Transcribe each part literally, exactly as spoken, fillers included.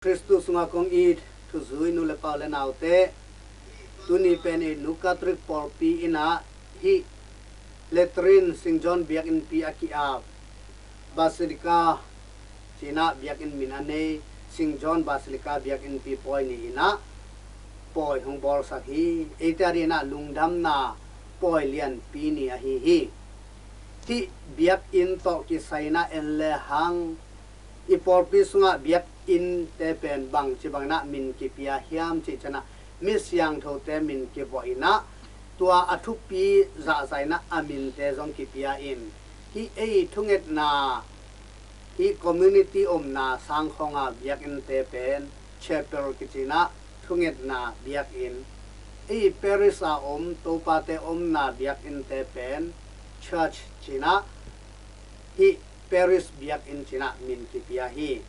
Khristu sungah kong it thuzui nu le pa u le naute, tuni pen i Nu Catholic pawlpi in ah hih Lateran Saint John biakinnpi a ki-ap, Basilica ci-in ah biakinn min a nei, Saint John Basilica biakinnpi pawi ni-in ah pawi hong bawlsak hi. Eite adingin ah lungdamna pawi lianpi ni ahi hi. Hih biakinn tawh kisai-in ah en lehang i pawlpi sungah biakinnte pen bangci bangin ah min kipia hiam cih ciangin ah mi siangthote min kivawh in ah, tua a thupi zahzah in ah a minte zong kipia in, hih ei thungetna, hih community omna sangkhawng a biakinnte pen chapel kici-in ah thungetna biakinn, ei parish a om Topate omna biakinnte pen church ci-in ah, hih parish biakinn ci-in ah min kipia hi.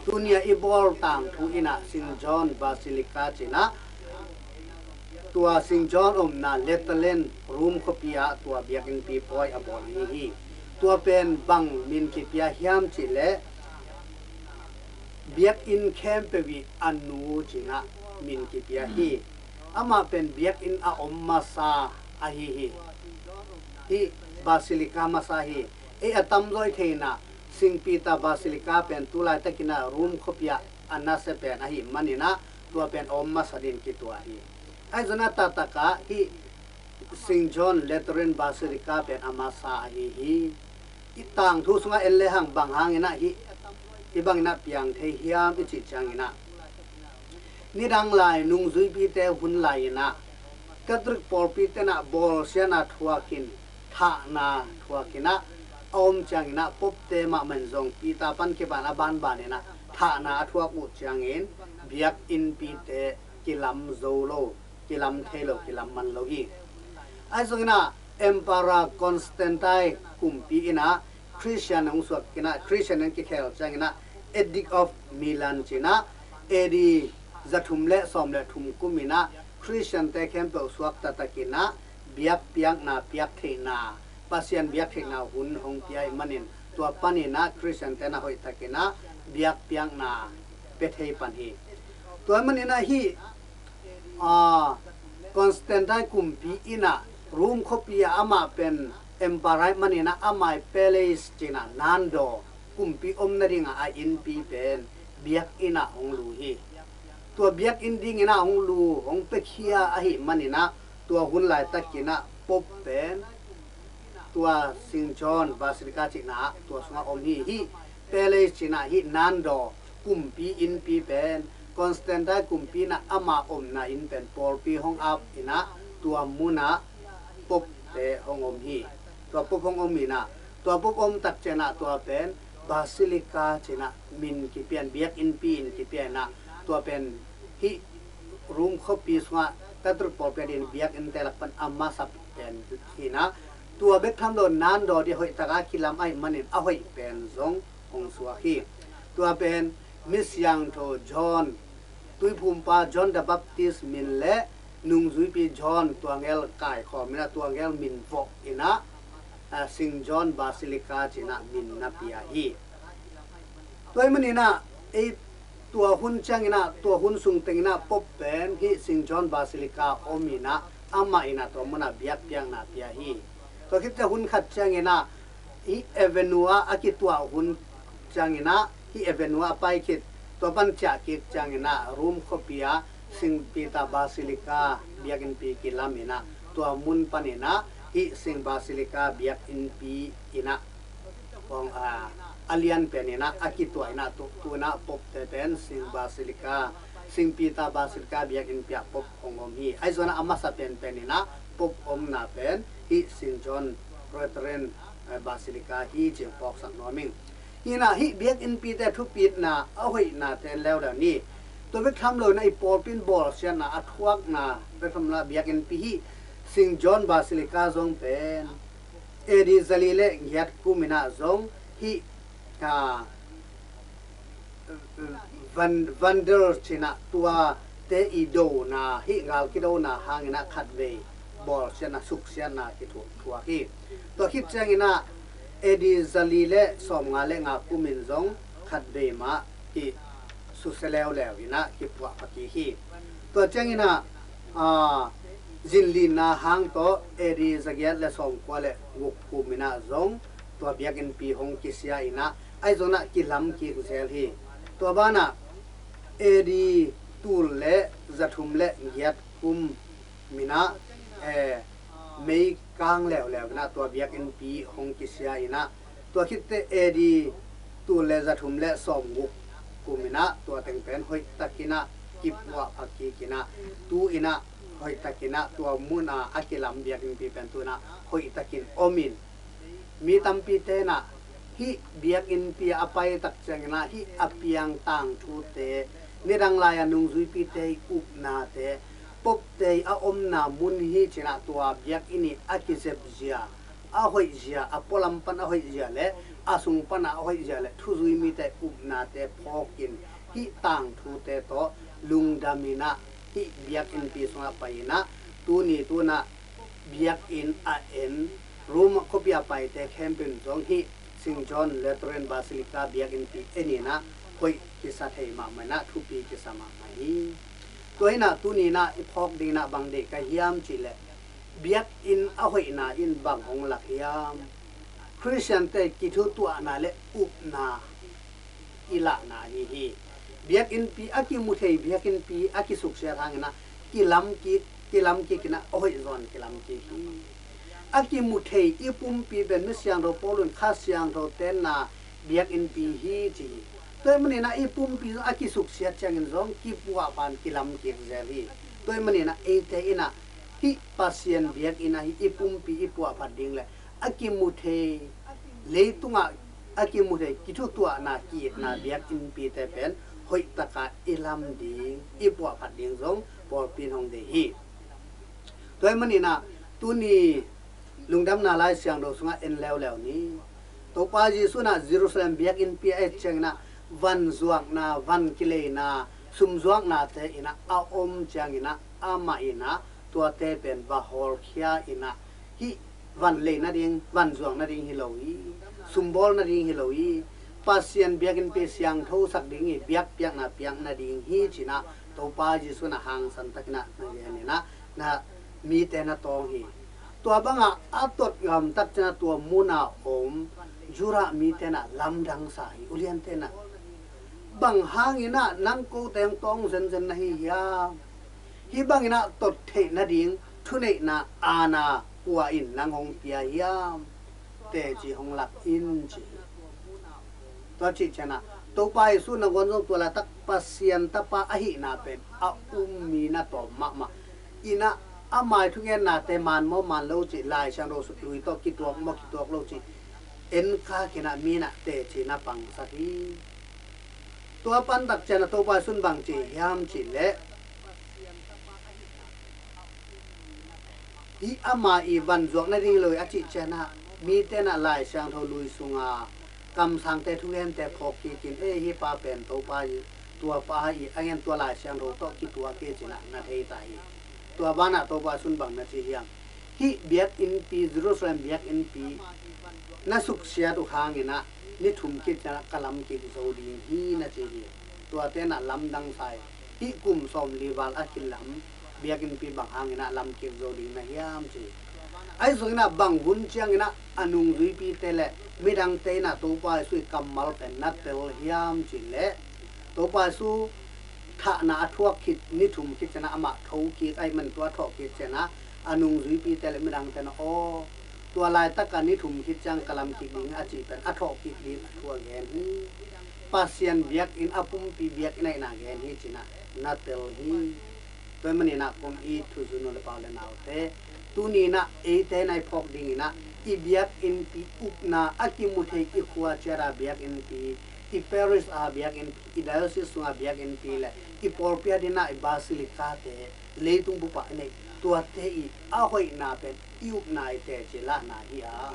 Tuni a i bawl tangthu in ah Saint John Basilica ci-in ah, tua Saint John omna Lateran Rome khuapi ah tua biakinnpi pawi a bawl ahi hi. Tua pen bang min kipia hiam cih leh, biakinn khempeuh i a nu ci-in ah min kipia hi. Amah pen biakinn a om masa ahi hi. Hih Basilica masa hi. Ei a tamzaw i theih in ah Saint Peter Basilica pen tu laitakin ah Rome khuapi ah a nasia pen ahih manin ah tua pen a om masa dingin kituak hi. Ahi zongin ah taktak ah hih Saint John Lateran Basilica pen a masa ahi hi. I tangthu sungah en lehang bang hangin ah hih, hih bangin ah piang thei hiam i cih ciangin ah, nidang lai nungzuipite hun lai-in ah Catholic pawlpite in ah bawlsiatna thuakin, thahna thuakin ah a om ciangin ah Pope-te mahmah in zong Peter pan kipan a banbanin ah thahna a thuak uh ciangin biakinnpite kilam zo lo, kilam thei lo, kilam man lo hi. Ahi zongin ah Emperor Constantine kumpi in ah Christian hong suak in ah, Christian hong kikhel ciangin ah Edict of Milan ci-in ah A D za thum le sawm le thum kum in ah Christian-te khempeuh suakta takin ah biakpiakna piak theihna, Pasian biak theihna hun hong pia ahih manin, tua panin ah Christian-te in ah hoihtakin ah biakpiakna pia thei pan hi. Tua ahih manin ah hih, aa, Constantine kumpi in ah Rome khuapi ah amah pen emperor ahih manin ah amah i palace ci-in ah Nando kumpi om nading ah a innpi pen biakinn ah hong lu hi. Tua biakinn dingin ah hong lu, hong piakhia ahih manin ah tua hun laitakin ah Pope pen tua Saint John Basilica cihna ah tua sungah om hi. Hih palace cihna hih Nando kumpi innpi pen Constantine kumpi in ah ama omna inn pen pawlpi hong ap in ah tua munah Pope-te hong om hi. Tua Pope hong om in ah tua Pope om tak ciangin ah tua pen Basilica ci-in ah min kipia in, biakinnpi in kipia in ah tua pen hih Rome khuapi sungah Catholic pawlpi adingin biakinnte lak pan a masa pen hi in ah, tua bek tham lo Nando ding hoihtak a kilam ahih manin a hoih pen zong hong suak hi. Tua pen mi siangtho John, Tuiphumpa John the Baptist min le nungzuipi John tuangel kaikhawm in ah tuangel min vawh in ah, ah, Saint John Basilica ci-in ah min na pia hi. Tua ahih manin ah ei tua hun ciangin ah, tua hun sung tengin ah Pope pen hih Saint John Basilica om in ah amah in ah tua munah biakpiakna pia hi. Tua khit ciang hun khat ciangin ah hih avenue ah a kituah hun ciangin ah hih avenue ah a pai khit, tua pan ciah kik ciangin ah Rome khuapi ah Saint Peter Basilica biakinnpi kilam in ah tua mun panin ah hih Saint Basilica biakinnpi in ah hong, ah, a lian pen in ah a kituah in ah tu, tu in ah Pope-te pen Saint Basilica, Saint Peter Basilica biakinnpi ah Pope hong om hi. Ahi zongin ah a masa penpen in ah Pope omna pen hih Saint John Lateran, eh, Basilica hi ci-in phawksak nuam ing. Hi in ah hih biakinnpite thupitna a hoihna ten leuleu ni. Tua bek tham lo in ah i pawlpi in bawlsiatna a thuakna bek tham lo in ah biakinnpi hih Saint John Basilica zong pen A D zali le giat kum in ah zong hih, ah, Van, Vandal ci-in ah tuate i dona, hih gal kidona hangin ah khatvei bawlsiatna, suksiatna kithuak, thuak hi. Tua khit ciangin ah A D zali le sawmnga le nga kum in zong khatvei mah hih susia leuleu inah kipuah pha kik hi. Tua cianginah, aa, zinlinna hang tawh A D zagiat le sawmkua le guk kum inah zong tua biakinnpi hong kisia inah ahi zonah kilam kik zel hi. Tua banah A D tul le zathum le giat kum minah, eh, mei kang leuleu inah tua biakinnpi hong kisia inah, tua khitte A D tul le zathum le sawmguk kum inah tua teng pen hoihtakinah kipuah pha kik inah, tu inah hoihtakinah tua muna a kilam biakinnpi pen tu inah hoihtakin om in, mi tampi tenah hih biakinnpi a pai tak cianginah hih a piang tangthute, nidang lai-a nungzuipite i upnate, popte i a omna mun hi cinah tua biakinn i a kizepzia, a hoihzia, a pualam pan a hoihzia le a sung pana a hoihzia le thuzui mite upnate phawkin hih tangthute tawh lungdam inah hih biakinnpi sungah pai inah tuni tunah biakinn a en, Rome khuapi a paite khempeuh in zong hih Saint John Lateran Basilica biakinnpi en inah hoih kisa thei mahmah inah thupi kisa mahmah hi. Tua inah tuni inah i phawk ding inah bang deih ka hiam cihleh, biakinn a hoihna in bang hong lak hiam? Khristiante kithutuahna le upna i lahna ahi hi. Biakinnpi a kimu thei, biakinnpi a kisuksiat hanginah kilam kik, kilam kik inah a hoih zawn kilam kik hi. A kimu thei i pumpi pen mi siangtho Paul in Kha Siangtho tenna biakinnpi hi ci hi. Tua ahih maninah i pumpi zong a kisuksiat ciangin zong kipuah phan kilam kik zel hi. Tua ahih maninah eite inah hih Pasian biakinn ahi i pumpi i puahphat ding le a kimu thei, leitungah a kimu thei kithutuahna, ki-itna biakinnpite pen hoihtaka i lam ding, i puahphat ding zong pawlpi in hong deih hi. Tua ahih maninah tuni lungdamna Lai Siangtho sungah en leuleu ni. Topa Jesu inah Jerusalem biakinnpi a et cianginah vanzuakna, van kileina, sumzuaknate inah a om cianginah amah inah tuate pen va hawlkhia inah hih van lei nading, van zuak nading hi lo hi, sumbawl nading hi lo hi, Pasian biakinnpi siangthosak ding hi, biakpiakna piak nading hi cinah Topa Jesu inah hangsan takinah na gen inah na mite na tawng hi. Tua bangah a tot gamtat cinah tua muna om Judah mite inah lamdang sa hi. Uliante inah bang hanginah nang kote hong tawng zenzen na hi hiam? Hih banginah tot theih nading thuneihna aana kua in nang hong pia hiam? Teci hong lak in ci hi. Tua cih cianah Topa Jesu nangawn zong tua laitak Pasian Tapa ahihna pen a um mi na tawm mahmah inah a mai thungennate man maw man lo cih, Lai Siangtho suk lui tawh kituak maw kituak lo cih en kak inah mi inah teci na pangsak hi. Tua pantak cianah Topa Jesu in bang ci hiam cihleh, hih ama i van zuak nading hi lo hi a cih cianah mite inah Lai Siangtho lui sunga kamsangte thugente phawk kikin, ei, hih pa pen Topa hi, tua pa i a ngen tua Lai Siangtho tawh kituak hi cinah na thei ta hi. Tua banah Topa Jesu in bang na ci hiam? Hih biakinnpi, Jerusalem biakinnpi na suksiat uh hanginah ni thum khit cianah ka lam kik zo ding hi na ci hi. Tuate inah lamdang sa hi. Hih kum sawmli val a kilam biakinnpi bang hanginah lam kik zo ding na hiam ci hi. Ahi zonginah bang hun cianginah a nungzuipite le midangte inah Topa Jesu i kammal pen na tel hiam cihleh, Topa Jesu thahna a thuak khit ni thum khit cianah amah tho kik ahih man tua thawh kik cianah a nungzuipite le midangte inah, aw, tua laitaka ni thum khit ciang ka lam kik ding a cih pen a thawh kik ding a thu a gen hi. Pasian biakinn a pumpi biakinn ahihna gen hi cinah na tel hi. Tua ahih maninah kong it thuzui nu le pa le naute, tuni inah eite inah i phawk dinginah i biakinnpi upna a kimu thei, i khua ciat a biakinnpi, i parish a biakinnpi, i diocese sunga biakinnpi le i pawlpi a dinah i basilicate, leitung bup ah i neih tuate i a hoihna pen i upna i teci lahna hi a,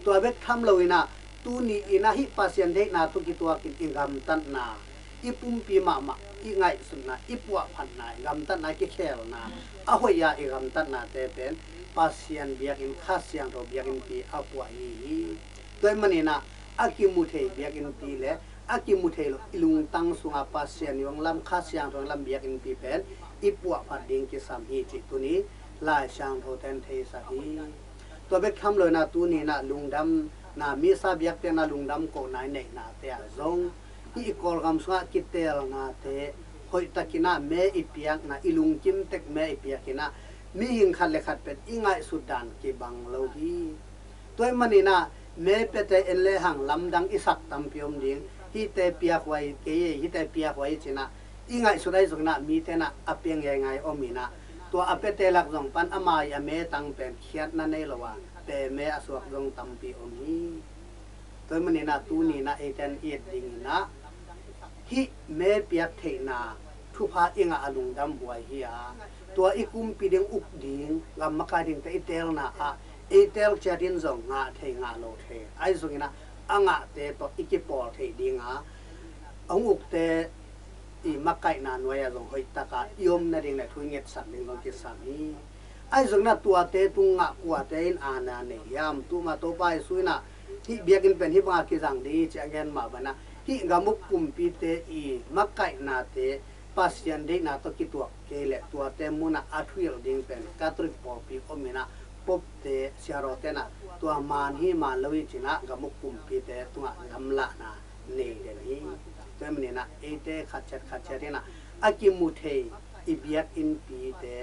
tua bek tham loinah tuni inah hih Pasian deihna tawh kituakin i gamtatna, i pumpi mahmah i ngaihsutna, i puahphatna, i gamtatna, i kikhelna, a hoih a i gamtatnate pen Pasian biakinn, Kha Siangtho biakinnpi a puah hi hi. Tua ahih maninah a kimu thei biakinnpi le a kimu thei lo i lungtang sungah Pasian i hong lam, Kha Siangtho i hong lam biakinnpi pen i puahphat ding kisam hi cih tuni Lai Siangtho ten theisak hi. Tua bek tham lo inah tuni inah lungdamna, misa biakpiakna lungdam kohna i neihnate ah zong hih i Kawlgam sungah kiteelnate hoihtakin ah me i piakna, i lungkim tek me i piakin ah mihing khat le khat pen i ngaihsut dan kibang lo hi. Tua ahih manin ah me piate en lehang lamdang i sak tampi om ding. Hihte piakhuai kei, hihte piakhuai ci-in ah i ngaihsut ahi zongin ah mite in ah a pia ngeingai om in ah, tua a piate lak zong pan ama i a me tang pen khiatna nei lo a, pe me a suak zong tampi om hi. Tua ahih manin ah tuni inah eite in i et dingin ah hih me piak theihna thupha i ngah a lungdam huai hi a, tua i kumpi ding, uk ding, gam makai dingte i teelna ah ei teel ciat in zong ngah thei ngah lo thei ahi zongin ah a ngahte tawh i kipawl theih ding a, a hong ukte i makaihna nuai ah zong hoihtak a i om nading le thu i ngetsak ding zong kisam hi. Ahi zongin ah tuate tung ngah kuate in aana nei hiam? Tua mah Topa Jesu in ah hih biakinn pen hih bangah kizang ding hi ci a gen mah bangin ah hih gam uk kumpite i makaihnate Pasian deihna tawh kituak kei leh tuate munah a thuhilh ding pen Catholic pawlpi om in ah, popte, siarawte in ah tua man hi man lo hi ci-in ah gam uk kumpite tungah lamlahna nei den hi. Tua ahih manin ah eite khat ciat khat ciat in ah a kimu thei i biakinnpite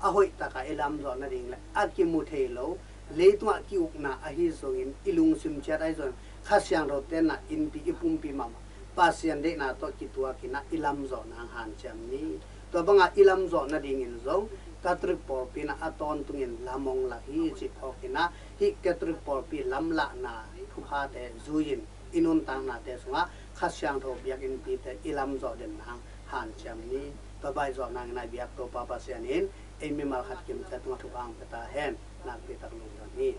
a hoihtak a i lamzawh nading le a kimu thei lo leitungah ki-ukna ahi zongin, i lungsim ciat ahi zongin Kha Siangtho tenna innpi i pumpi mahmah Pasian deihna tawh kituakin ah i lamzawh nang hanciam ni. Tua bangah i lamzawh nadingin zong Catholic pawlpi in ah a tawntungin lam hong lak hi cih phawkin ah hih Catholic pawlpi lamlahna thuphate zui-in i nuntaknate sungah Kha Siangtho biakinnpite i lamzawh den nang hanciam ni. Tua bangin zawh nangin ah i biak Topa Pasian in ei mimal khat kimte tungah thupha hong pia ta hen. Nakpi tak lungdam hi.